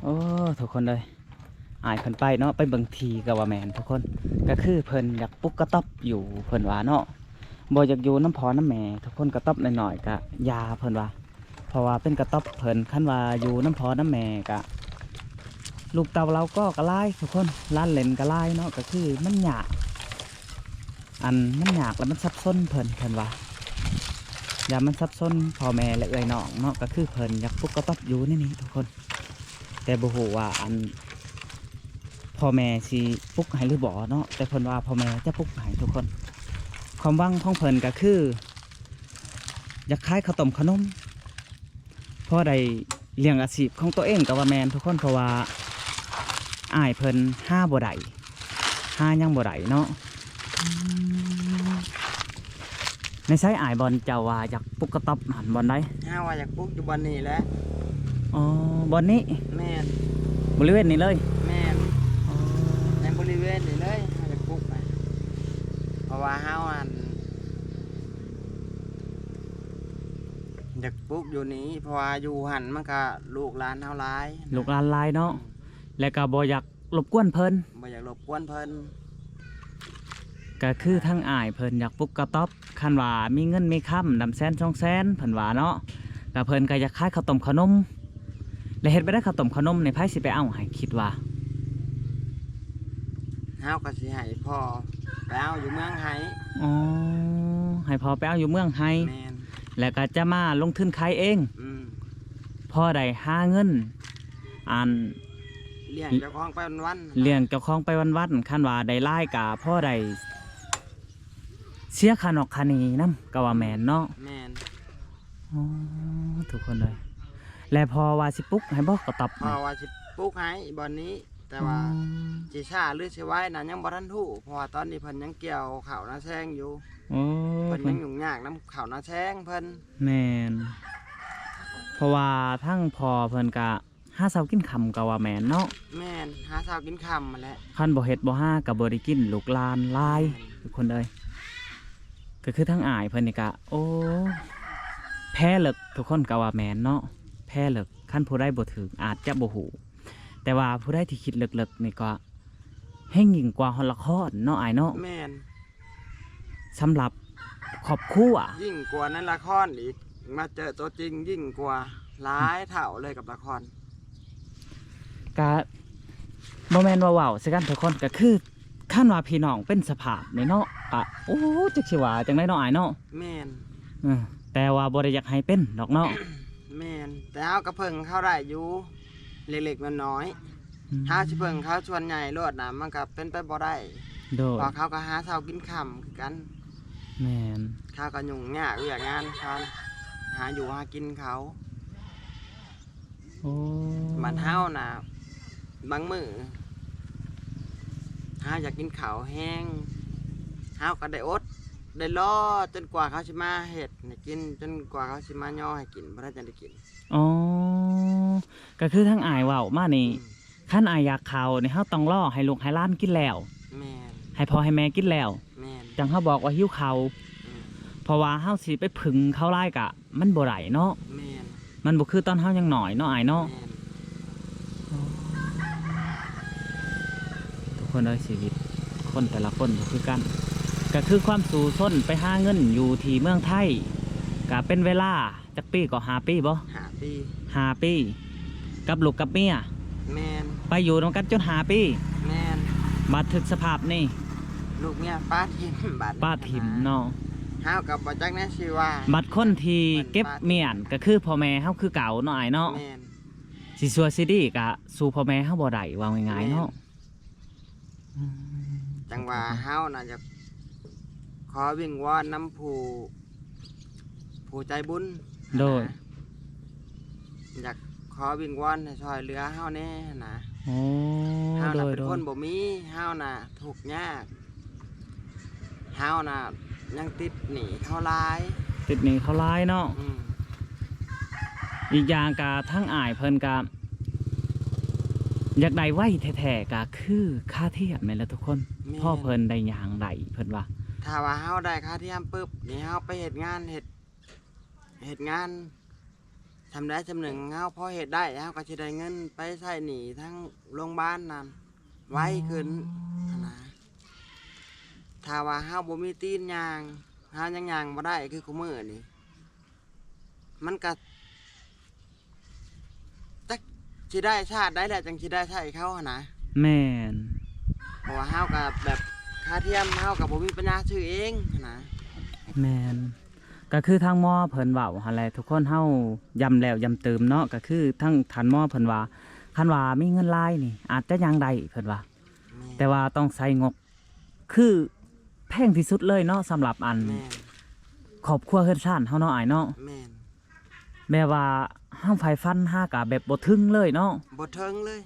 ໂອ້ ທຸກຄົນເອີຍ ອ້າຍເພິ່ນໄປເນາະ ໄປເບິ່ງທີ່ກໍວ່າແມ່ນທຸກຄົນ ກໍຄືເພິ່ນຢາກປຸກກະຕ໊ອບຢູ່ ເພິ່ນວ່າເນາະ ບໍ່ຢາກຢູ່ນຳພໍ່ນຳແມ່ ທຸກຄົນ ກະຕ໊ອບນ້ອຍໆກໍຢ່າ ເພິ່ນວ່າ ເພາະວ່າເປັນກະຕ໊ອບເພິ່ນ ຄັນວ່າຢູ່ນຳພໍ່ນຳແມ່ກໍ ລູກເຕົ້າເຫຼົ່າກໍກໍຫຼາຍທຸກຄົນ ຫຼານເຫຼັ້ນກໍຫຼາຍເນາະ ກໍຄືມັນຍາກ ອັນມັນຍາກ ແລະມັນສັບສົນເພິ່ນ ເພິ່ນວ່າ ຢ້ານມັນສັບສົນພໍ່ແມ່ ແລະເອື້ອຍນ້ອງເນາະ ກໍຄືເພິ່ນຢາກປຸກກະຕ໊ອບຢູ່ໃນນີ້ທຸກຄົນ ແຕ່ບໍ່ຮູ້ວ່າອັນພໍ່ແມ່ຊິປຸກໃຫ້ຫຼືບໍ່ເນາະ ແຕ່ເພິ່ນວ່າພໍ່ແມ່ຈະປຸກໃຫ້ທຸກຄົນ ຄວາມຫວັງຂອງເພິ່ນກໍຄື ຢາກຂາຍເຂົ້າຕົ້ມເຂົ້າໜົມ ພໍໄດ້ລ້ຽງອາຊີບຂອງຕົວເອງກໍວ່າແມ່ນທຸກຄົນ ເພາະວ່າອ້າຍເພິ່ນຫາບໍ່ໄດ້ ຫາຍັງບໍ່ໄດ້ເນາະ ໃນໃສອ້າຍ ບ່ອນເຈົ້າວ່າຢາກປຸກກະຕ໊ອບຫັ້ນ ບ່ອນໃດ? ເຮົາວ່າຢາກປຸກຢູ່ບ່ອນນີ້ແຫຼະ ອໍ ບ່ອນນີ້? ແມ່ນ ບໍລິເວນນີ້ເລີຍ? ແມ່ນ ອໍ ໃນບໍລິເວນນີ້ເລີຍ ເຮົາຢາກປຸກໄປ ເພາະວ່າເຮົາອັນ ຢາກປຸກຢູ່ນີ້ ເພາະວ່າຢູ່ຫັ້ນມັນກະລູກຫຼານເຮົາຫຼາຍ ລູກຫຼານຫຼາຍເນາະ ອືມ ແລະກະບໍ່ຢາກລົບກວນເພິ່ນ ບໍ່ຢາກລົບກວນເພິ່ນ ກະຄືທາງອ້າຍເພິ່ນຢາກປຸກກະຕ໊ອບ ຄັນວ່າມີເງິນມີຄຳ ດຳແສນສອງແສນ ເພິ່ນວ່າເນາະ ກະເພິ່ນກະຢາກຂາຍເຂົ້າຕົ້ມເຂົ້າໜົມ ແລະເຮັດແບບໃດເຂົ້າຕົ້ມເຂົ້າໜົມນີ້ ໃຜຊິໄປເອົາໃຫ້ ຄິດວ່າ? ເຮົາກໍຊິໃຫ້ພໍ່ໄປເອົາຢູ່ເມືອງໄຮ່ ອໍ ໃຫ້ພໍ່ໄປເອົາຢູ່ເມືອງໄຮ່ ແມ່ນ ແລ້ວກໍຈະມາລົງທຶນຂາຍເອງ ອືມ ພໍໄດ້ຫາເງິນ ອັນ ລ້ຽງເຈົ້າຂອງໄປວັນໆ ລ້ຽງເຈົ້າຂອງໄປວັນໆ ຄັນວ່າໄດ້ຫຼາຍກໍພໍໄດ້ເສຍຄ່ານອກຄ່າໜີ້ນຳ ກໍວ່າແມ່ນເນາະ ແມ່ນ ອໍ ທຸກຄົນເອີຍ ແລະພໍ່ວ່າຊິປຸກໃຫ້ບໍ່ ກະຕ໊ອບ ພໍ່ວ່າຊິປຸກໃຫ້ບ່ອນນີ້ ແຕ່ວ່າ ອືມ ຊິຊ້າຫຼືຊິໄວນັ້ນຍັງບໍ່ທັນຮູ້ ເພາະວ່າຕອນນີ້ເພິ່ນຍັງກ່ຽວເຂົ້ານາແຊງຢູ່ ໂອ້ ເພິ່ນ ເພິ່ນຍັງຫຍຸ້ງຍາກນຳເຂົ້ານາແຊງເພິ່ນ ແມ່ນ ເພາະວ່າທາງພໍ່ເພິ່ນກະຫາເຊົ້າກິນຄ່ຳກໍວ່າແມ່ນເນາະ ແມ່ນ ຫາເຊົ້າກິນຄ່ຳຫັ້ນແຫຼະ ຄັນບໍ່ເຮັດບໍ່ຫາກໍບໍ່ໄດ້ກິນ ລູກຫຼານຫຼາຍ ແມ່ນ ທຸກຄົນເອີຍ ກໍຄືທາງອ້າຍເພິ່ນນີ້ກະ ໂອ້ ແພເລິກ ທຸກຄົນ ກໍວ່າແມ່ນເນາະ ແພເລິກ ຄັນຜູ້ໃດບໍ່ຖືກອາດຈະບໍ່ຮູ້ ແຕ່ວ່າຜູ້ໃດທີ່ຄິດເລິກໆນີ້ກໍແຮງຍິ່ງກວ່າຮອດລະຄອນເນາະ ອ້າຍເນາະ ແມ່ນ ສຳລັບຄອບຄົວ ຍິ່ງກວ່າໃນລະຄອນອີກ ມາເຈີຕົວຈິງຍິ່ງກວ່າຫຼາຍເທົ່າເລີຍກັບລະຄອນ ກະບໍ່ແມ່ນວ່າເວົ້າໃສ່ກັນທຸກຄົນ ກະຄືຄັນວ່າພີ່ນ້ອງເປັນສະພາບນີ້ເນາະ ກະ ໂອ້ ຈັກຊິວ່າຈັ່ງໃດເນາະ ອ້າຍເນາະ ແມ່ນ ເອີ ແຕ່ວ່າບໍ່ໄດ້ຢາກໃຫ້ເປັນດອກເນາະ ແມ່ນ ແຕ່ເຮົາກໍເພິ່ງເຂົາໄດ້ຢູ່ ເລັກໆນ້ອຍໆ ອືມ ຖ້າຊິເພິ່ງເຂົາສ່ວນໃຫຍ່ໂລດນະ ມັນກໍເປັນໄປບໍ່ໄດ້ ໂດຍ ເພາະເຂົາກໍຫາເຊົ້າກິນຄ່ຳຄືກັນ ແມ່ນ ເຂົາກໍຫຍຸ້ງຍາກວຽກງານເຂົາ ຫາຢູ່ຫາກິນເຂົາ ໂອ້ ບາດເຮົານະ ບາງມື້ເຮົາຢາກກິນເຂົ້າແຮງ ເຮົາກໍໄດ້ອົດໄດ້ລໍຈົນກວ່າເຂົາຊິມາເຮັດໃຫ້ກິນ ຈົນກວ່າເຂົາຊິມາຍໍໃຫ້ກິນ ບໍ່ໄດ້ຈັ່ງໄດ້ກິນ ອໍ ກໍຄືທາງອ້າຍເວົ້າມານີ້ ອືມ ຄັນອ້າຍຢາກເຂົ້ານີ້ ເຮົາຕ້ອງລໍໃຫ້ລູກໃຫ້ຫຼານກິນແລ້ວ ແມ່ນ ໃຫ້ພໍ່ໃຫ້ແມ່ກິນແລ້ວ ແມ່ນ ຈັ່ງເຮົາບອກວ່າຫິວເຂົ້າ ອືມ ເພາະວ່າເຮົາຊິໄປເພິ່ງເຂົາຫຼາຍກະມັນບໍ່ໄດ້ເນາະ ແມ່ນ ມັນບໍ່ຄືຕອນເຮົາຍັງນ້ອຍເນາະ ອ້າຍເນາະ ແມ່ນ ໂອ້ ທຸກຄົນເອີຍ ຊີວິດຄົນແຕ່ລະຄົນບໍ່ຄືກັນ ກະຄືຄວາມສູ້ຊົນໄປຫາເງິນຢູ່ທີ່ເມືອງໄທ ກະເປັນເວລາ ຈັກປີກໍ ຫ້າປີບໍ່? ຫ້າປີ ຫ້າປີ ກັບລູກກັບເມຍ ແມ່ນ ໄປຢູ່ນຳກັນຈົນຫ້າປີ ແມ່ນ ບາດຖືກສະພາບນີ້ ລູກເມຍປະຖິ້ມ ບາດປະຖິ້ມເນາະ ເຮົາກໍບໍ່ຈັກແນວຊິວ່າ ບາດຄົນທີ່ເກັບມ້ຽນກໍຄືພໍ່ແມ່ເຮົາຄືເກົ່າເນາະ ອ້າຍເນາະ ແມ່ນ ຊິຊົ່ວຊິດີກໍສູ້ພໍ່ແມ່ເຮົາບໍ່ໄດ້ ເວົ້າງ່າຍໆເນາະ ແມ່ນ ອືມ ຈັ່ງວ່າເຮົານະຢາກຂໍວິງວອນນຳຜູ້ ຜູ້ໃຈບຸນ ໂດຍ ນະ ຢາກຂໍວິງວອນໃຫ້ຊ່ອຍເຫຼືອເຮົາແດ່ນະ ໂອ້ ເຮົານະ ໂດຍ ເປັນຄົນ ໂດຍ ບໍ່ມີ ເຮົານະທຸກຍາກ ເຮົານະຍັງຕິດໜີ້ເຂົາຫຼາຍ ຕິດໜີ້ເຂົາຫຼາຍເນາະ ອືມ ອີກຢ່າງກະທາງອ້າຍເພິ່ນກະ ຢາກໄດ້ໄວແທ້ໆ ກະຄືຂາທຽມນີ້ແຫຼະທຸກຄົນ ແມ່ນ ພໍເພິ່ນໄດ້ຍ່າງໄດ້ ເພິ່ນວ່າ ຖ້າວ່າເຮົາໄດ້ຂາທຽມປຶບນີ້ ເຮົາໄປເຮັດງານ ເຮັດ ເຮັດງານ ສ່ຳໃດສ່ຳໜຶ່ງເຮົາພໍເຮັດໄດ້ ເຮົາກໍຊິໄດ້ເງິນໄປໃຊ້ໜີ້ທາງໂລງບານນັ້ນໄວຂຶ້ນຫັ້ນນະ. ຖ້າວ່າເຮົາບໍ່ມີຕີນຍ່າງ ເຮົາຍັງຍ່າງບໍ່ໄດ້ຄືຄູ່ມື້ນີ້ ມັນກະຈັກຊິໄດ້ຊາດໃດແຫຼະ ຈັ່ງຊິໄດ້ໃຊ້ເຂົາຫັ້ນນະ. ແມ່ນ ເພາະວ່າເຮົາກະແບບຂາທຽມ ເຮົາກະບໍ່ມີປັນຍາຊື້ເອງຫັ້ນນະ. ແມ່ນ ກະຄືທາງໝໍເພິ່ນເວົ້າຫັ້ນແຫຼະ ທຸກຄົນ ເຮົາຢ້ຳແລ້ວຢ້ຳຕື່ມເນາະ ກະຄືທາງທ່ານໝໍເພິ່ນວ່າ ຄັນວ່າມີເງິນຫຼາຍນີ້ອາດຈະຍ່າງໄດ້ ເພິ່ນວ່າ ແມ່ນ ແຕ່ວ່າຕ້ອງໃຊ້ງົບ ຄືແພງທີ່ສຸດເລີຍເນາະ ສຳລັບອັນ ແມ່ນ ຄອບຄົວເຮືອນຊານເຮົາເນາະ ອ້າຍເນາະ. ແມ່ນ ແບບວ່າເຮົາໃຝ່ຝັນຫາກະແບບບໍ່ເຖິງເລີຍເນາະ ບໍ່ເຖິງເລີຍ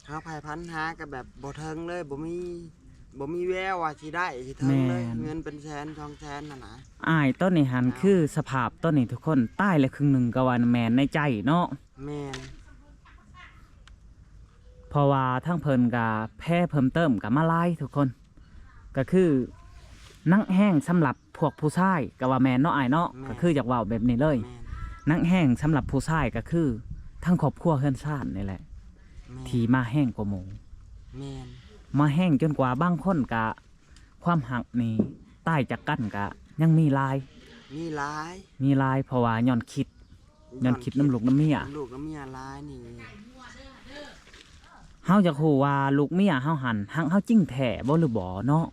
ເຮົາໃຝ່ຝັນຫາກະແບບບໍ່ເຖິງເລີຍ ບໍ່ມີ ບໍ່ມີແວວວ່າຊິໄດ້ຊິເຖິງເລີຍ. ແມ່ນ ເງິນເປັນແສນສອງແສນຫັ້ນນະ ອ້າຍ. ຕອນນີ້ຫັ້ນ ເອົາ ຄືສະພາບຕອນນີ້ທຸກຄົນ ຕາຍແລ້ວເຄິ່ງໜຶ່ງ ກະວ່າແມ່ນໃນໃຈເນາະ. ແມ່ນ ເພາະວ່າທາງເພິ່ນກະແພເພີ່ມເຕີມກະມາຫຼາຍທຸກຄົນ ກະຄືໜັກແຮງສຳລັບພວກຜູ້ຊາຍ ກະວ່າແມ່ນເນາະອ້າຍເນາະ. ແມ່ນ ກະຄືຢາກເວົ້າແບບນີ້ເລີຍ ແມ່ນ ໜັກແຮງສຳລັບຜູ້ຊາຍກະຄືທາງຄອບຄົວເຮືອນຊານນີ້ແຫຼະ ແມ່ນ ທີ່ມາແຮງກວ່າໝູ່. ແມ່ນ ມາແຮງຈົນກວ່າບາງຄົນກະ ຄວາມຮັກນີ້ຕາຍຈາກກັນກະຍັງມີຫຼາຍ ມີຫຼາຍ ມີຫຼາຍ ເພາະວ່າຍ້ອນຄິດ ຍ້ອນຄິດນຳລູກນຳເມຍ ນຳລູກນຳເມຍຫຼາຍນີ້. ເຮົາຢາກຮູ້ວ່າລູກເມຍເຮົາຫັ້ນຮັກເຮົາຈິງແທ້ບໍ່ ຫຼືບໍ່ເນາະ.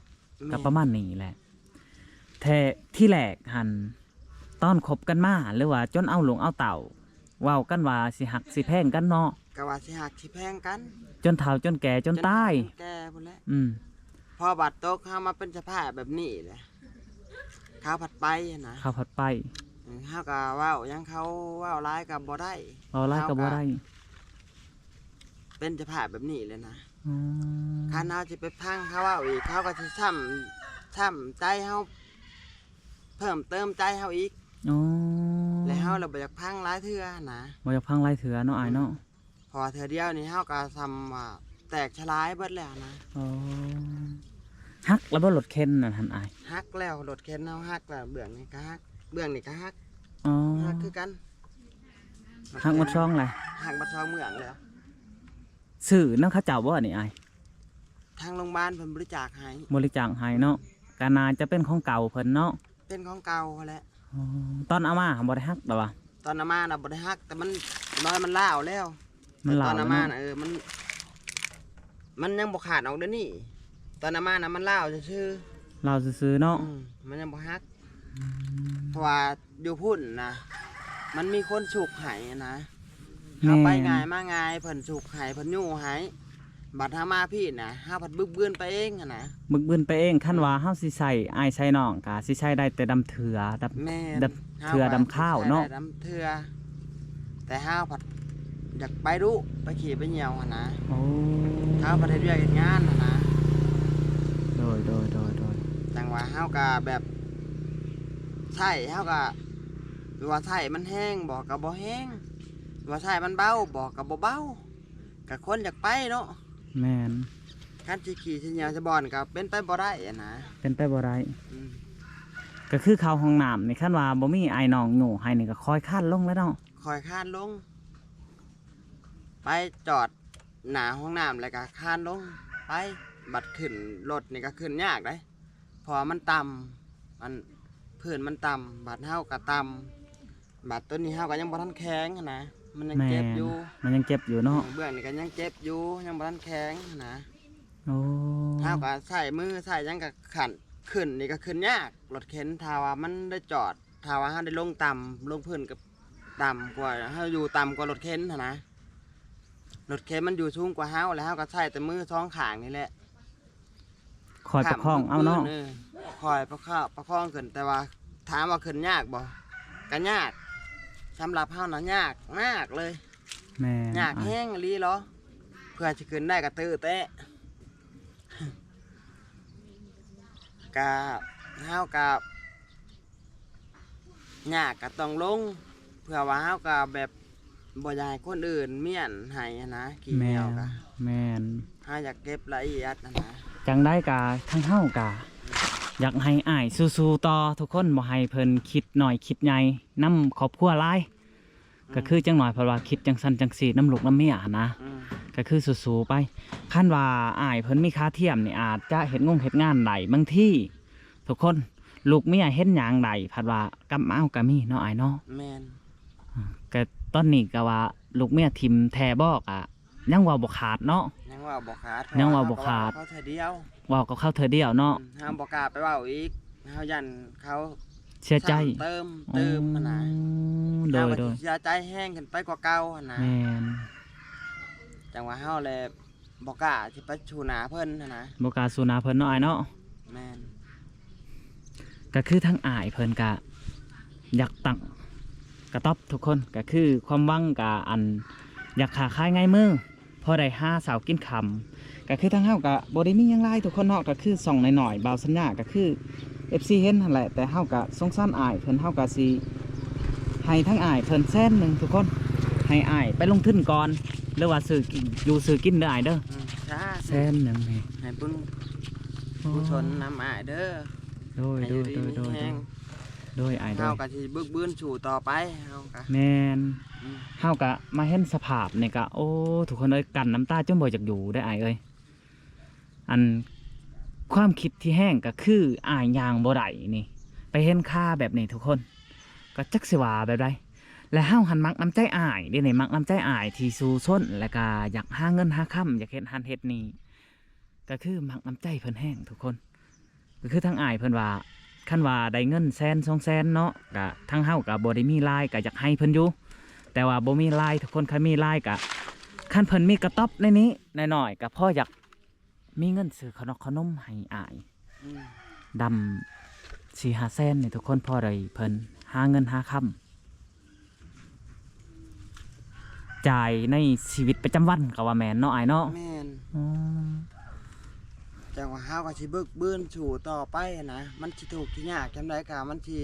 ແມ່ນ ກະປະມານນີ້ແຫຼະ ແທ້ ທີແລກຫັ້ນ ຕອນຄົບກັນມາ ຫຼືວ່າຈົນເອົາລູກເອົາເຕົ້າ ເວົ້າກັນວ່າຊິຮັກຊິແພງກັນເນາະ ກະວ່າຊິຮັກຊິແພງກັນ ຈົນເຖົ້າຈົນແກ່ຈົນຕາຍ ຈົນເຖົ້າຈົນແກ່ພຸ້ນແຫຼະ. ອືມ ພໍບັດຕົກເຮົາມາເປັນສະພາບແບບນີ້ແຫຼະ ເຂົາພັດໄປຫັ້ນນະ ເຂົາພັດໄປ ເອີ ເຮົາກະເວົ້າຫຍັງເຂົາເວົ້າຫຼາຍກະບໍ່ໄດ້ ເວົ້າຫຼາຍກະບໍ່ໄດ້ ເປັນສະພາບແບບນີ້ແຫຼະນະ. ອືມ ຄັນເຮົາຊິໄປຟັງເຂົາເວົ້າອີກ ເຂົາກະຊິຊ້ຳ ຊ້ຳໃຈເຮົາ ເພີ່ມເຕີມໃຈເຮົາອີກ. ອໍ ແລະເຮົາລະບໍ່ຢາກຟັງຫຼາຍເທື່ອນະ ບໍ່ຢາກຟັງຫຼາຍເທື່ອເນາະ ອືມ ອ້າຍເນາະ. ເພາະວ່າເທື່ອດຽວນີ້ເຮົາກະສ່ຳວ່າແຕກສະຫຼາຍເບິດແລ້ວນະ. ອໍ ຫັກລະບໍ່ລົດເຂັນຫັ້ນອ້າຍ? ຫັກແລ້ວ ລົດເຂັນເຮົາຫັກແລ້ວ ເບື້ອງນີ້ກະຫັກ ເບື້ອງນີ້ກະຫັກ. ອໍ ຫັກຄືກັນ ຫັກໝົດສອງແຫຼະ ຫັກໝົດສອງເບື້ອງແລ້ວ. ຊື້ນຳເຂົາເຈົ້າບໍ່ອັນນີ້ອ້າຍ? ທາງໂລງບານເພິ່ນບໍລິຈາກໃຫ້ ບໍລິຈາກໃຫ້ເນາະ ກະໜ້າຈະເປັນຂອງເກົ່າເພິ່ນເນາະ. ເປັນຂອງເກົ່າຫັ້ນແຫຼະ. ອໍ ຕອນເອົາມາບໍ່ໄດ້ຫັກດອກຫວາ? ຕອນເອົາມານະບໍ່ໄດ້ຫັກ ແຕ່ມັນ ຮອຍມັນລ້າວແລ້ວ. ມັນລ້າວແລ້ວເນາະ. ຕອນເອົາມານະ ເອີ ມັນ ມັນຍັງບໍ່ຂາດອອກເດນີ້. ຕອນເອົາມານະມັນລ້າວຊື່ໆ ລ້າວຊື່ໆເນາະ. ອືມ ມັນຍັງບໍ່ຫັກ. ອືມ ເພາະວ່າຢູ່ພຸ້ນນະ ມັນມີຄົນສຸກໃຫ້ນະ. ແມ່ນ ເຮົາໄປງ່າຍມາງ່າຍ ເພິ່ນສຸກໃຫ້ ເພິ່ນຍູ້ໃຫ້. ບັດເຮົາມາພີ້ນະ ເຮົາພັດບຶກບືນໄປເອງຫັ້ນນະ. ບຶກບືນໄປເອງ. ຄັນວ່າເຮົາຊິໃຊ້ອ້າຍໃຊ້ນ້ອງ ກະຊິໃຊ້ໄດ້ແຕ່ດຳເທື່ອ ດຳ ແມ່ນ ດຳເທື່ອດຳຄາວເນາະ. ເຮົາກະຊິໃຊ້ໄດ້ດຳເທື່ອ ແຕ່ເຮົາພັດຢາກໄປດຸ ໄປຂີ້ໄປຍ່ຽວຫັ້ນນະ. ໂອ້ ເຮົາພັດເຮັດວຽກເຮັດງານຫັ້ນນະ. ໂດຍ ໂດຍ ໂດຍ ໂດຍ. ຈັ່ງວ່າເຮົາກະແບບ ໃຊ້ ເຮົາກະ ຫຼືວ່າໃຊ້ມັນແຮງບໍ່ ກະບໍ່ແຮງ ຫຼືວ່າໃຊ້ມັນເບົາບໍ່ ກະບໍ່ເບົາ. ກະຄົນຢາກໄປເນາະ. ແມ່ນ. ຄັນຊິຂີ້ຊິຍ່ຽວຊະບ່ອນກະເປັນໄປບໍ່ໄດ້ຫັ້ນນະ. ເປັນໄປບໍ່ໄດ້. ອືມ. ກະຄືເຂົ້າຫ້ອງນ້ຳນີ້ ຄັນວ່າບໍ່ມີອ້າຍນ້ອງຍູ້ໃຫ້ນີ້ ກະຄ່ອຍຄານລົງແຫຼະເນາະ. ຄ່ອຍຄານລົງ ໄປຈອດໜ້າຫ້ອງນ້ຳ ແລ້ວກະຄານລົງໄປ. ບັດຂຶ້ນລົດນີ້ກະຂຶ້ນຍາກເດ້ ເພາະວ່າມັນຕ່ຳ ອັນ ພື້ນມັນຕ່ຳ ບາດເຮົາກະຕ່ຳ. ບາດໂຕນີ້ເຮົາກະຍັງບໍ່ທັນແຂງຫັ້ນນະ ມັນຍັງເຈັບຢູ່. ແມ່ນ ມັນຍັງເຈັບຢູ່ເນາະ. ເອີ ເບື້ອງນີ້ກະຍັງເຈັບຢູ່ ຍັງບໍ່ທັນແຂງຫັ້ນນະ. ໂອ້ ເຮົາກະໃຊ້ມືໃຊ້ຫຍັງກະຂັ້ນ ຂຶ້ນນີ້ກະຂຶ້ນຍາກ ລົດເຂັນ ຖ້າວ່າມັນໄດ້ຈອດ ຖ້າວ່າເຮົາໄດ້ລົງຕ່ຳ ລົງພື້ນກະຕ່ຳກວ່າ ເຮົາຢູ່ຕ່ຳກວ່າລົດເຂັນຫັ້ນນະ. ລົດເຂັນມັນຢູ່ສູງກວ່າເຮົາ ແລ້ວເຮົາກະໃຊ້ແຕ່ມືສອງຂ້າງນີ້ແຫຼະ. ຄ່ອຍປະຄອງເອົາເນາະ. ຂ້າມບຶກບືນ ເອີ ຄ່ອຍປະຄອງ ປະຄອງຂຶ້ນ ແຕ່ວ່າຖາມວ່າຂຶ້ນຍາກບໍ່ ກະຍາກ. ສຳລັບເຮົານະຍາກ ຍາກເລີຍ. ແມ່ນ. ຍາກແຮງອີ່ຫຼີເນາະ ເພື່ອຊິຂຶ້ນໄດ້ກະຕື້ແຕະ ກະ ເຮົາກະ ຍາກກະຕ້ອງລົງ ເພື່ອວ່າເຮົາກະແບບບໍ່ຢາກໃຫ້ຄົນອື່ນມ້ຽນໃຫ້ຫັ້ນນະ ຂີ້ຍ່ຽວກະ. ແມ່ນ ແມ່ນ. ເຮົາຢາກເກັບລະອຽດຫັ້ນນະ. ຈັ່ງໃດກະທາງເຮົາກະ ຢາກໃຫ້ອ້າຍສູ້ໆຕໍ່ທຸກຄົນ ບໍ່ໃຫ້ເພິ່ນຄິດນ້ອຍຄິດໃຫຍ່ນຳຄອບຄົວຫຼາຍ. ອືມ ກໍຄືຈັ່ງໜ້ອຍເພິ່ນວ່າຄິດຈັ່ງຊັ້ນຈັ່ງຊີ້ນຳລູກນຳເມຍຫັ້ນນະ. ອືມ ກໍຄືສູ້ໆໄປ. ຄັນວ່າອ້າຍເພິ່ນມີຂາທຽມນີ້ ອາດຈະເຮັດງົງເຮັດງານໄດ້. ບາງທີທຸກຄົນ ລູກເມຍເຫັນຫຍັງໄດ້ ພັດວ່າກັບມາເອົາກໍມີເນາະອ້າຍເນາະ. ແມ່ນ. ອືມ ກໍຕອນນີ້ກໍວ່າລູກເມຍຖິ້ມແທ້ບໍ່ ກໍ ຍັງເວົ້າບໍ່ຂາດເນາະ. ຍັງເວົ້າບໍ່ຂາດ ຍັງເວົ້າບໍ່ຂາດ ເພາະວ່າເຮົາກໍເວົ້າເຂົາເທື່ອດຽວ ເວົ້າກັບເຂົາເທື່ອດຽວເນາະ. ອືມ ເຮົາບໍ່ກ້າໄປເວົ້າອີກ ເຮົາຢ້ານເຂົາເສຍໃຈ ຊ້ຳເຕີມ ອໍ ຕື່ມຫັ້ນນະ. ໂດຍ ເຮົາກໍ ໂດຍ ຊິເສຍໃຈແຮງຂຶ້ນໄປກວ່າເກົ່າຫັ້ນນະ. ແມ່ນ. ຈັ່ງວ່າເຮົາແຫຼະບໍ່ກ້າຊິໄປສູ້ໜ້າເພິ່ນຫັ້ນນະ ບໍ່ກ້າສູ້ໜ້າເພິ່ນເນາະອ້າຍເນາະ. ແມ່ນ. ກໍຄືທາງອ້າຍເພິ່ນກະຢາກຕັ້ງກະຕ໊ອບທຸກຄົນ ກໍຄືຄວາມຫວັງກະ ອັນ ຢາກຄ້າຂາຍງ່າຍມື ພໍໄດ້ຫາເຊົ້າກິນຄ່ຳ. ກໍຄືທາງເຮົາກະບໍ່ໄດ້ມີຫຍັງຫຼາຍທຸກຄົນເນາະ ກໍຄືຊ່ອງນ້ອຍໆ ບ່າວສັນຍາ ກໍຄືເອັຟຊີເຫັນຫັ້ນແຫຼະ ແຕ່ເຮົາກະສົງສານອ້າຍເພິ່ນ ເຮົາກະຊິໃຫ້ທາງອ້າຍເພິ່ນແສນໜຶ່ງທຸກຄົນ ໃຫ້ອ້າຍໄປລົງທຶນກ່ອນ ຫຼືວ່າຊື້ຢູ່ຊື້ກິນເດີອ້າຍເດີ. ອືມ ສາທຸ ແສນໜຶ່ງນີ້ ໃຫ້ບຸນ ໂອ້ ກຸສົນນຳອ້າຍເດີ. ໂດຍ ໃຫ້ຢູ່ດີມີແຮງ ໂດຍ ໂດຍ ໂດຍ ອ້າຍ ໂດຍ ເຮົາກໍຊິບຶກບືນສູ້ຕໍ່ໄປ ເຮົາກໍ ແມ່ນ. ອືມ ເຮົາກໍມາເຫັນສະພາບນີ້ກໍ ໂອ້ ທຸກຄົນເອີຍ ກັ້ນນ້ຳຕາຈົນບໍ່ຢາກຢູ່ເດ້ອ້າຍເອີຍ. ອັນ ຄວາມຄິດທີ່ແຮງກໍຄືອ້າຍຍ່າງບໍ່ໄດ້ນີ້ ໄປເຫັນຄາແບບນີ້ທຸກຄົນ ກໍຈັກຊິວ່າແບບໃດ. ແລະເຮົາຫັ້ນມັກນ້ຳໃຈອ້າຍເດ້ນີ້ ມັກນ້ຳໃຈອ້າຍທີ່ສູ້ຊົນ ແລະກະຢາກຫາເງິນຫາຄຳ ຢາກເຮັດຫັ້ນເຮັດນີ້ ກໍຄືມັກນ້ຳໃຈເພິ່ນແຮງທຸກຄົນ. ກໍຄືທາງອ້າຍເພິ່ນວ່າ ຄັນວ່າໄດ້ເງິນແສນສອງແສນເນາະ ກະທາງເຮົາກະບໍ່ໄດ້ມີຫຼາຍ ກະຢາກໃຫ້ເພິ່ນຢູ່ ແຕ່ວ່າບໍ່ມີຫຼາຍທຸກຄົນ. ຄັນມີຫຼາຍກະ ຄັນເພິ່ນມີກະຕ໊ອບໃນນີ້ໜ້ອຍໆ ກະພໍຢາກມີເງິນຊື້ເຂົ້າໜົມໃຫ້ອ້າຍ. ອືມ ດຳສີ່ຫ້າແສນນີ້ທຸກຄົນ ພໍໄດ້ເພິ່ນຫາເງິນຫາຄຳ ຈ່າຍໃນຊີວິດປະຈຳວັນກໍວ່າແມ່ນເນາະອ້າຍເນາະ. ແມ່ນ. ອໍ ຈັ່ງວ່າເຮົາກໍຊິບຶກບືນສູ້ຕໍ່ໄປຫັ້ນນະ ມັນຊິທຸກຊິຍາກສ່ຳໃດກໍ ມັນຊິ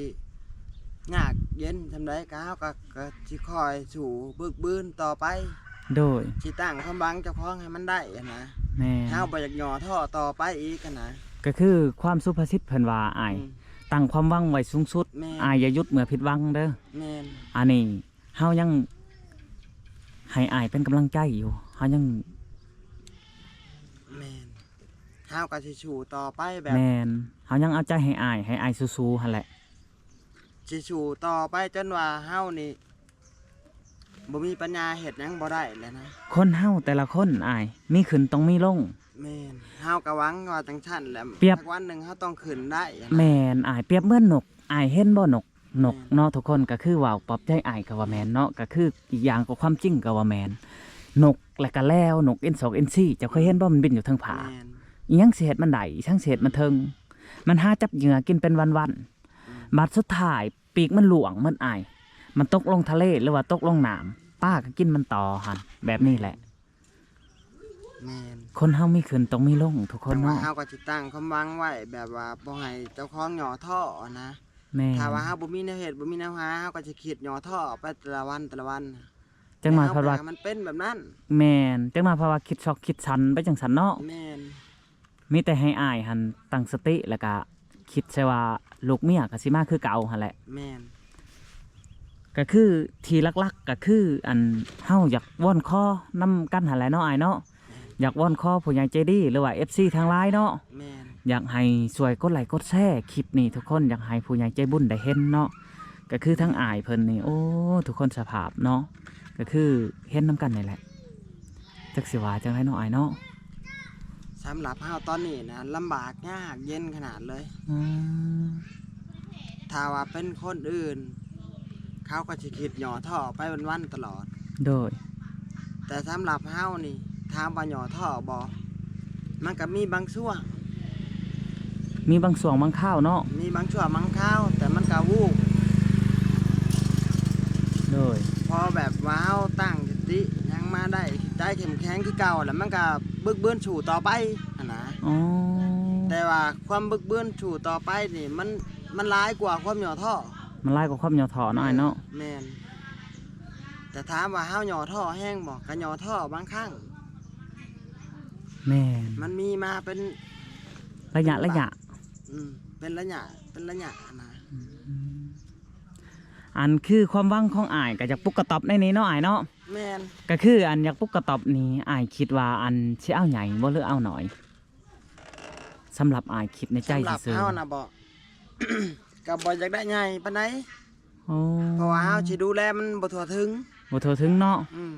ຍາກເຢັນສ່ຳໃດກໍ ເຮົາກໍ ກໍຊິຄ່ອຍສູ້ບຶກບືນຕໍ່ໄປ. ໂດຍ ຊິຕັ້ງຄວາມຫວັງເຈົ້າຂອງໃຫ້ມັນໄດ້ຫັ້ນນະ. ແມ່ນ. ເຮົາບໍ່ຢາກຫຍໍ້ທໍ້ຕໍ່ໄປອີກຫັ້ນນະ. ກໍຄືຄວາມສຸພາສິດເພິ່ນວ່າ ອ້າຍ ອືມ ຕັ້ງຄວາມຫວັງໄວ້ສູງສຸດ. ແມ່ນ. ອ້າຍຢ່າຢຸດເມື່ອຜິດຫວັງເດີ. ແມ່ນ. ອັນນີ້ ເຮົາຍັງໃຫ້ອ້າຍເປັນກຳລັງໃຈຢູ່ ເຮົາຍັງ ແມ່ນ ເຮົາກໍຊິສູ້ຕໍ່ໄປແບບ ແມ່ນ ເຮົາຍັງເອົາໃຈໃຫ້ອ້າຍ ໃຫ້ອ້າຍສູ້ໆຫັ້ນແຫຼະ ຊິສູ້ຕໍ່ໄປຈົນວ່າເຮົານີ້ບໍ່ມີປັນຍາເຮັດຫຍັງບໍ່ໄດ້ແລ້ວນະ. ຄົນເຮົາແຕ່ລະຄົນອ້າຍ ມີຂຶ້ນຕ້ອງມີລົງ. ແມ່ນ ເຮົາກໍຫວັງວ່າຈັ່ງຊັ້ນແຫຼະ ປຽບ ສັກວັນໜຶ່ງເຮົາຕ້ອງຂຶ້ນໄດ້ນະ. ແມ່ນອ້າຍ ປຽບເໝືອນນົກ ອ້າຍເຫັນບໍ່ນົກ? ນົກ ແມ່ນ ເນາະ ທຸກຄົນ ກໍຄືເວົ້າປອບໃຈອ້າຍກໍວ່າແມ່ນເນາະ ກໍຄືອີກຢ່າງກໍຄວາມຈິງກໍວ່າແມ່ນ. ນົກ ແລ້ວກໍແລວ ນົກເອັນສອງເອັນສີ່ ເຈົ້າເຄີຍເຫັນບໍ່? ມັນບິນຢູ່ເທິງຟ້າ. ແມ່ນ. ອີຫຍັງຊິເຮັດມັນໄດ້? ອີຫຍັງຊິເຮັດມັນເທິງ? ມັນຫາຈັບເຫຍື່ອກິນເປັນວັນໆ. ອືມ. ບາດສຸດທ້າຍປີກມັນຫຼວງໝົດອ້າຍ ມັນຕົກລົງທະເລ ຫຼືວ່າຕົກລົງນ້ຳ ປາກໍກິນມັນຕໍ່ຫັ້ນ ແບບນີ້ແຫຼະ. ແມ່ນ. ຄົນເຮົາມີຂຶ້ນຕ້ອງມີລົງທຸກຄົນເນາະ. ແຕ່ວ່າເຮົາກໍຊິຕັ້ງຄວາມຫວັງໄວ້ ແບບວ່າບໍ່ໃຫ້ເຈົ້າຂອງຫຍໍ້ທໍ້ນະ. ແມ່ນ. ຖ້າວ່າເຮົາບໍ່ມີແນວເຮັດ ບໍ່ມີແນວຫາ ເຮົາກໍຊິຄິດຫຍໍ້ທໍ້ໄປແຕ່ລະວັນ ແຕ່ລະວັນ. ຈັ່ງໜ້ອຍເພິ່ນວ່າ ແຕ່ເຮົາບໍ່ຢາກໃຫ້ມັນເປັນແບບນັ້ນ. ແມ່ນ. ຈັ່ງໜ້ອຍເພິ່ນວ່າຄິດຊອກຄິດສັນໄປຈັ່ງຊັ້ນເນາະ. ແມ່ນ. ມີແຕ່ໃຫ້ອ້າຍຫັ້ນຕັ້ງສະຕິ ແລ້ວກະຄິດໃສ່ວ່າລູກເມຍກໍຊິມາຄືເກົ່າຫັ້ນແຫຼະ. ແມ່ນ. ກໍຄືທີ່ຫຼັກໆ ກໍຄື ອັນ ເຮົາຢາກວອນຂໍນຳກັນຫັ້ນແຫຼະເນາະອ້າຍເນາະ. ແມ່ນ. ຢາກວອນຂໍຜູ້ໃຫຍ່ໃຈດີ ຫຼືວ່າເອັຟຊີທັງຫຼາຍເນາະ. ແມ່ນ. ຢາກໃຫ້ຊ່ວຍກົດໄລກົດແຊຄລິບນີ້ທຸກຄົນ ຢາກໃຫ້ຜູ້ໃຫຍ່ໃຈບຸນໄດ້ເຫັນເນາະ. ກໍຄືທາງອ້າຍເພິ່ນນີ້ ໂອ້ ທຸກຄົນສະພາບເນາະ ກໍຄືເຫັນນຳກັນນີ້ແຫຼະ. ຈັກຊິວ່າຈັ່ງໃດເນາະອ້າຍເນາະ. ສຳລັບເຮົາຕອນນີ້ນະ ລຳບາກຍາກເຢັນຂະໜາດເລີຍ. ອືມ. ຖ້າວ່າເປັນຄົນອື່ນ ເຂົາກໍຊິຄິດຫຍໍ້ທໍ້ໄປວັນໆຕະຫຼອດ. ໂດຍ. ແຕ່ສຳລັບເຮົານີ້ ຖາມວ່າຫຍໍ້ທໍ້ບໍ່? ມັນກໍມີບາງຊ່ວງ. ມີບາງຊ່ວງບາງຄາວເນາະ. ມີບາງຊ່ວງບາງຄາວ ແຕ່ມັນກໍວູບ. ໂດຍ. ພໍແບບວ່າເຮົາຕັ້ງສະຕິຫຍັງມາໄດ້ ໃຈເຂັ້ມແຂງຄືເກົ່າແລ້ວ ມັນກໍບຶກບືນສູ້ຕໍ່ໄປຫັ້ນນະ. ອໍ. ແຕ່ວ່າຄວາມບຶກບືນສູ້ຕໍ່ໄປນີ້ ມັນ ມັນຫຼາຍກວ່າຄວາມຫຍໍ້ທໍ້. ມັນຫຼາຍກວ່າຄວາມຫຍໍ້ທໍ້ເນາະອ້າຍເນາະ. ແມ່ນ. ແຕ່ຖາມວ່າເຮົາຫຍໍ້ທໍ້ແຮງບໍ່? ກໍຫຍໍ້ທໍ້ບາງຄັ້ງ. ແມ່ນ. ມັນມີມາເປັນໄລຍະ ໄລຍະ. ອືມ. ປັນໄລຍະ ເປັນໄລຍະຫັ້ນນະ. ອືມ ອັນຄືຄວາມຫວັງຂອງອ້າຍກໍຢາກປຸກກະຕ໊ອບໃນນີ້ເນາະອ້າຍເນາະ. ແມ່ນ. ກໍຄືອັນຢາກປຸກກະຕ໊ອບນີ້ ອ້າຍຄິດວ່າອັນຊິເອົາໃຫຍ່ບໍ່ ຫຼືເອົານ້ອຍ? ສຳລັບອ້າຍຄິດໃນໃຈຊື່ໆ. ສຳລັບເຮົານະບໍ? ກໍບໍ່ຢາກໄດ້ໃຫຍ່ປານໃດ. ອໍ ເພາະວ່າເຮົາຊິດູແລມັນບໍ່ທົ່ວເຖິງ. ບໍ່ທົ່ວເຖິງເນາະ. ອືມ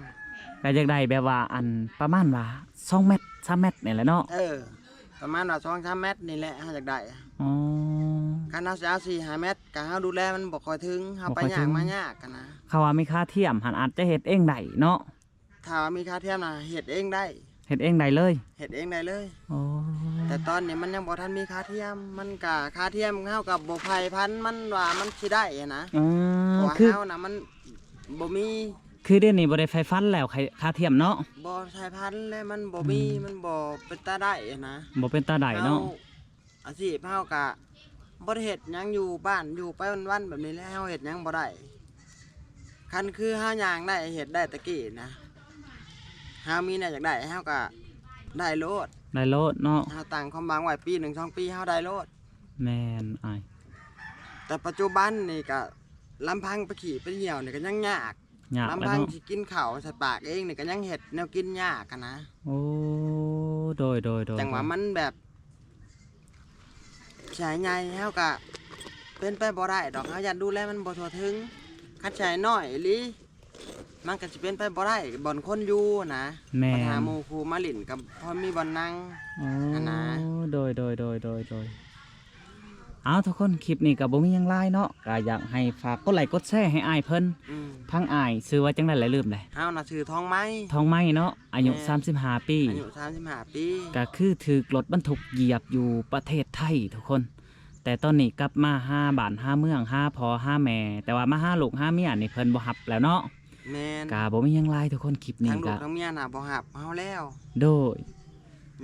ກໍຢາກໄດ້ແບບວ່າອັນປະມານວ່າສອງແມັດ ສາມແມັດນີ້ແຫຼະເນາະ. ເອີ ປະມານວ່າສອງສາມແມັດນີ້ແຫຼະເຮົາຢາກໄດ້. ອໍ ຄັນເຮົາຊິເອົາສີ່ຫ້າແມັດ ກໍເຮົາດູແລມັນບໍ່ຄ່ອຍເຖິງ ເຮົາໄປຍາກມາຍາກຫັ້ນນະ. ເຂົາວ່າມີຂາທຽມຫັ້ນອາດຈະເຮັດເອງໄດ້ເນາະ. ຖ້າວ່າມີຂາທຽມນະ ເຮັດເອງໄດ້. ເຮັດເອງໄດ້ເລີຍ? ເຮັດເອງໄດ້ເລີຍ. ອໍ ແຕ່ຕອນນີ້ມັນຍັງບໍ່ທັນມີຂາທຽມ ມັນກະ ຂາທຽມເຮົາກໍບໍ່ໃຝ່ຝັນມັນວ່າມັນຊິໄດ້ຫັ້ນນະ. ເອີ ເພາະວ່າ ຄື ເຮົານະມັນບໍ່ມີ. ຄືດຽວນີ້ບໍ່ໄດ້ໃຝ່ຝັນແລ້ວ ຂາ ຂາທຽມເນາະ. ບໍ່ໃຝ່ຝັນແລ້ວ ມັນບໍ່ມີ. ອືມ ມັນບໍ່ເປັນຕາໄດ້ຫັ້ນນະ. ບໍ່ເປັນຕາໄດ້ເນາະ. ເຮົາ ອາຊີບເຮົາກະບໍ່ໄດ້ເຮັດຫຍັງ ຢູ່ບ້ານຢູ່ໄປວັນໆແບບນີ້ແຫຼະ ເຮົາເຮັດຫຍັງບໍ່ໄດ້. ຄັນຄືເຮົາຍ່າງໄດ້ເຮັດໄດ້ແຕ່ກີ້ນະ ເຮົາມີແນວຢາກໄດ້ເຮົາກະໄດ້ໂລດ. ໄດ້ໂລດເນາະ. ເຮົາຕັ້ງຄວາມຫວັງໄວ້ປີໜຶ່ງສອງປີເຮົາໄດ້ໂລດ. ແມ່ນອ້າຍ. ແຕ່ປັດຈຸບັນນີ້ກະລຳພັງໄປຂີ້ໄປຍ່ຽວນີ້ກໍຍັງຍາກ. ຍາກແລ້ວເນາະ. ລຳພັງຊິກິນເຂົ້າໃສ່ປາກເອງນີ້ກໍຍັງເຮັດແນວກິນຍາກຫັ້ນນະ. ໂອ້ ໂດຍໆໆໆ. ຈັ່ງວ່າມັນແບບ ໃຫ້ໃຫຍ່ເຮົາກະເປັນໄປບໍ່ໄດ້ດອກ ເຮົາຢ້ານດູແລມັນບໍ່ທົ່ວເຖິງ. ຄັນໃຫ້ນ້ອຍອີ່ຫຼີ ມັນກະຊິເປັນໄປບໍ່ໄດ້ ບ່ອນຄົນຢູ່ນະ. ແມ່ນ. ບັດຫາໝູ່ຄູ່ມາຫຼິ້ນກະພໍມີບ່ອນນັ່ງ. ອໍ ຫັ້ນນະ. ໂດຍໆໆໆໆ. ເອົາ ທຸກຄົນ ຄລິບນີ້ກໍບໍ່ມີຫຍັງຫຼາຍເນາະ ກໍຢາກໃຫ້ຝາກກົດໄລກົດແຊໃຫ້ອ້າຍເພິ່ນ. ອືມ ທາງອ້າຍຊື່ວ່າຈັ່ງໃດລະ ລືມແລ້ວ. ເຮົານະຊື່ທອງໄມ. ທອງໄມເນາະ. ອາຍຸ ແມ່ນ ສາມສິບຫ້າປີ. ອາຍຸສາມສິບຫ້າປີ. ກໍຄືຖືກລົດບັນທຸກຢຽບຢູ່ປະເທດໄທທຸກຄົນ. ແຕ່ຕອນນີ້ກັບມາຫາບ້ານຫາເມືອງ ຫາພໍ່ຫາແມ່ ແຕ່ວ່າມາຫາລູກຫາເມຍນີ້ເພິ່ນບໍ່ຮັບແລ້ວເນາະ. ແມ່ນ. ກໍບໍ່ມີຫຍັງຫຼາຍທຸກຄົນ ຄລິບນີ້ ທາງລູກ ກໍ ທາງເມຍນະບໍ່ຮັບເຮົາແລ້ວ. ໂດຍ.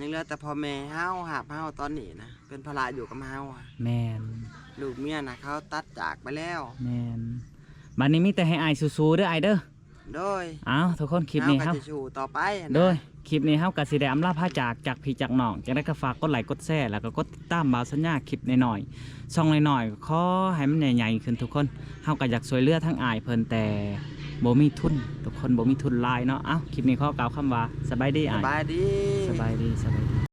ຍັງເຫຼືອແຕ່ພໍ່ແມ່ເຮົາຮັບເຮົາຕອນນີ້ນະ ເປັນພາລະຢູ່ກັບເຮົາ. ແມ່ນ. ລູກເມຍນະເຂົາຕັດຈາກໄປແລ້ວ. ແມ່ນ. ບັດນີ້ມີແຕ່ໃຫ້ອ້າຍສູ້ໆເດີອ້າຍເດີ. ໂດຍ. ເອົາ ທຸກຄົນ ຄລິບນີ້ເຮົາ ເຮົາກໍຊິສູ້ຕໍ່ໄປນະ. ໂດຍ. ຄລິບນີ້ເຮົາກໍຊິໄດ້ອຳລາພາຈາກ ຈາກພີ່ຈາກນ້ອງ. ຈັ່ງໃດກໍຝາກກົດໄລກົດແຊ ແລ້ວກໍກົດຕິດຕາມບ່າວສັນຍາ ຄລິບນ້ອຍໆ ຊ່ອງນ້ອຍໆ ຂໍໃຫ້ມັນໃຫຍ່ໆຂຶ້ນທຸກຄົນ. ເຮົາກໍຢາກຊ່ວຍເຫຼືອທາງອ້າຍເພິ່ນ ແຕ່ບໍ່ມີທຶນ ທຸກຄົນ ບໍ່ມີທຶນຫຼາຍເນາະ. ເອົ້າ ຄລິບນີ້ຂໍກ່າວຄຳວ່າ ສະບາຍດີອ້າຍ. ສະບາຍດີ. ສະບາຍດີ ສະບາຍດີ.